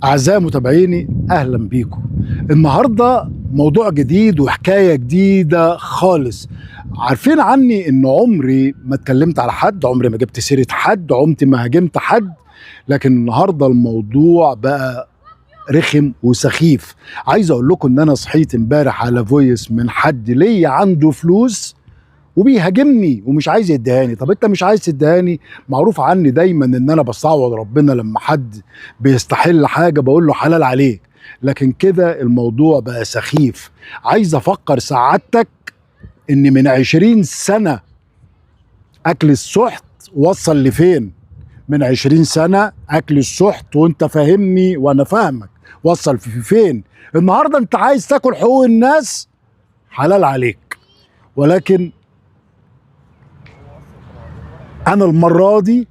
أعزائي متابعيني، أهلا بيكم. النهاردة موضوع جديد وحكاية جديدة خالص. عارفين عني إن عمري ما اتكلمت على حد، عمري ما جبت سيرة حد، عمري ما هاجمت حد، لكن النهاردة الموضوع بقى رخم وسخيف. عايز أقول لكم إن أنا صحيت امبارح على voice من حد ليا عنده فلوس وبيهاجمني ومش عايز يديهاني. طب انت مش عايز تديهاني؟ معروف عني دايما ان انا بستعوض ربنا لما حد بيستحل حاجة بقول له حلال عليك، لكن كده الموضوع بقى سخيف. عايز افكر سعادتك ان من 20 سنة اكل السحت وصل لفين. من 20 سنة اكل السحت، وانت فاهمني وانا فاهمك، وصل في فين. النهارده انت عايز تاكل حقوق الناس، حلال عليك، ولكن انا المرة دي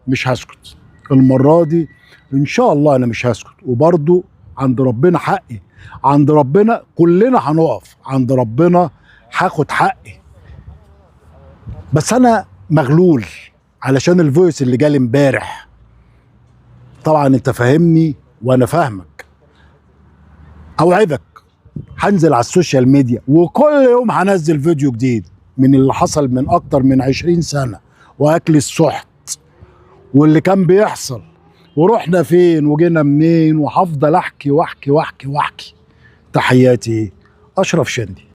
مش هسكت. المرة دي ان شاء الله انا مش هسكت، وبرضو عند ربنا حقي، عند ربنا كلنا هنقف، عند ربنا هاخد حقي. بس انا مغلول علشان ال voice اللي جالي امبارح. طبعا انت فاهمني وانا فاهمك. اوعدك هنزل على ال social media وكل يوم هنزل فيديو جديد من اللي حصل من اكتر من 20 سنة، واكل السحت واللي كان بيحصل، ورحنا فين وجينا منين، وهفضل احكي واحكي واحكي واحكي. تحياتي، اشرف شندي.